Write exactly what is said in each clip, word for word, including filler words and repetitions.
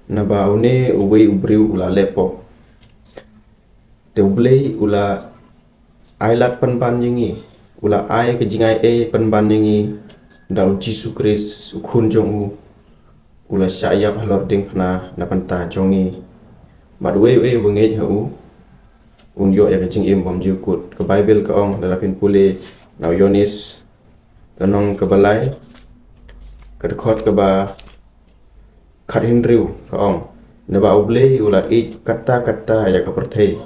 Naba une uwei u briew u la leh pop, te U Blei u la ai lad pynban ïa ngi, u la ai ka jingai ei pynban ïa ngi, da U Jisu Khrist U Khun jong u, u la shah ïap halor diengphna na bynta jong ngi. Bad uwei uwei uba ngeit ha u un ïoh ïa ka jingim bymjukut. Ka Baibl ka ong, lada phin pule na u Ïoannis, ka lynnong kaba lai, ka dkhot kaba khathynriew, ka ong, naba U Blei u la ïeit katta katta ïa ka pyrthei,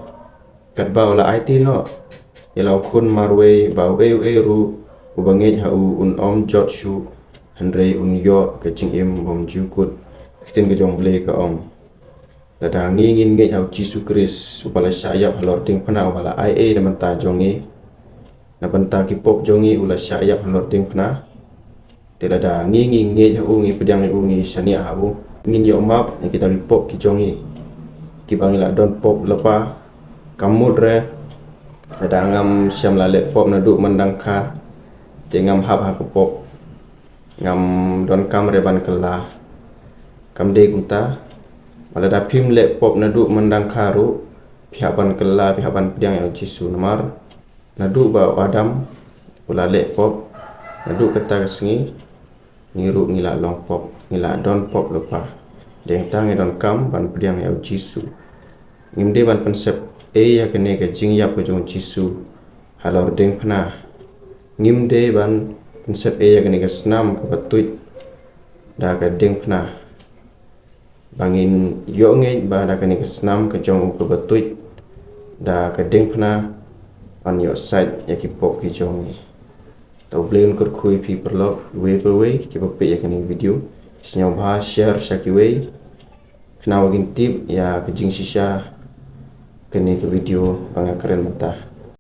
katba u la aiti noh ïa la u Khun marwei, ba uei uei ruh uba ngeit ha u un ym jot shuh, hynrei un ïoh ka jingim bymjukut. Ka ktien ka jong U Blei ka ong, lada ngi ngin ngeit ha U Jisu Khrist uba la shah ïap halor diengphna, uba la ai ei na bynta jong ngi, na bynta ki pop jong ngi u la shah ïap halor diengphna. Te lada ngi ngi ngeit ha u, ngi pdiang ïa u, ngi shaniah ha u, ngin ïoh map ïa kita ki pop ki jong ngi, kiba ngi la don pop lypa. Ka mut re, lada ngam shym la leh pop naduh myndang kha, te ngam hap ha ka pop, ngam donkam re ban kylla. Kam dei kumta, ba lada phim leh pop naduh myndang kha ruh, phi hap ban kylla, phi hap ban pdiang ïa U Jisu. Namar naduh ba u Adam u la leh pop, naduh kata ka sngi ngi ruh ngi la long pop, ngi la don pop lypa. Dei hangta ngi donkam ban pdiang ïa U Jisu. Ngim dei ban pynsep ei ïa kane ka jingïap ka jong U Jisu halor diengphna. Ngim dei ban pynsep ei ïa kane ka snam kaba tuid da ka diengphna, ba ngin ïoh ngeit ba da kane ka snam ka jong u kaba tuid da ka diengphna, yn ïoh sait ïa ki pop ki jong ngi. Te U Blei un kyrkhu ïa phi paralok uwei pa uwei kiba peit ïa kane ka video. Sngewbha share sha kiwei, khnang ba kin tip ïa ka jingshisha kane ka video ba nga kren mynta.